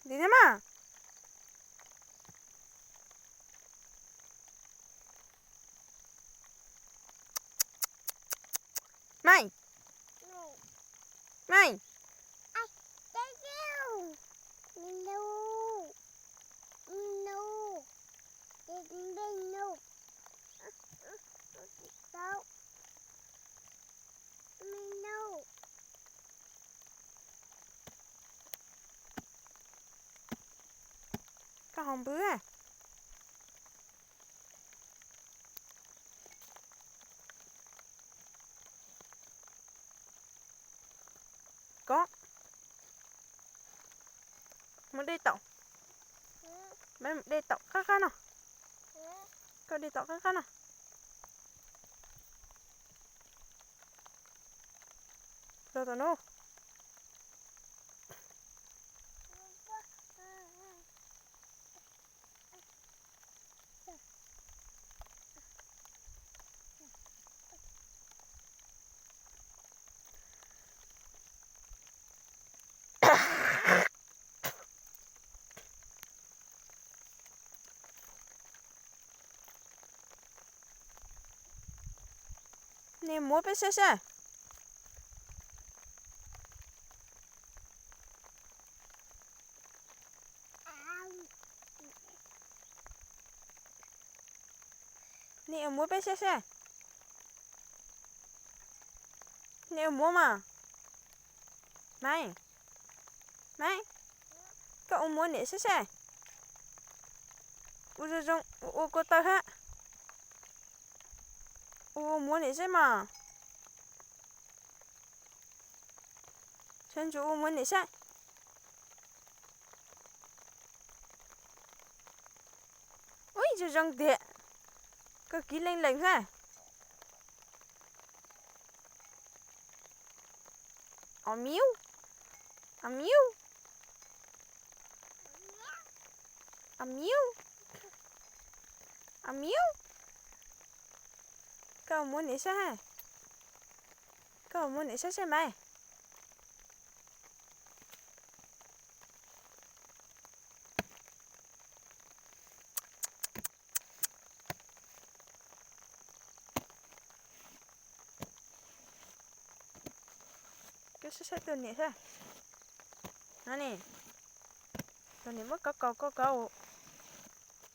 Ntim thiab mas. Meej. Meej. Koj ho npwb. Koj mus de tom, de tom qab qab no. Koj de tom qab qab no. Los tom no. Nim muab peb saib saib. Nim muab peb saib saib. Nim muab mas. Maiv, Maiv, koj ua muab niam saib saib. Ua zoo zoo, ua ua kua taw hab. Ua ua muab niam saib mas. Sawv ntsuv ua muab niam saib. Ub, zoo zoo tiag. Koj kiv leej lees xwb. Amiub, amiub, amiub, amiub. Koj muab niam saib. Koj muab niam saib saib mas. Koj saib saib tus niam saib. No ne, tus niam muab kov kaus kov kaus,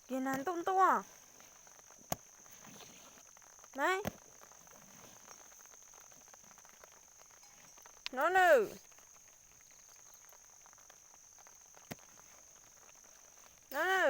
kiag nag ntuj ntuj. Maiv, no na, no na.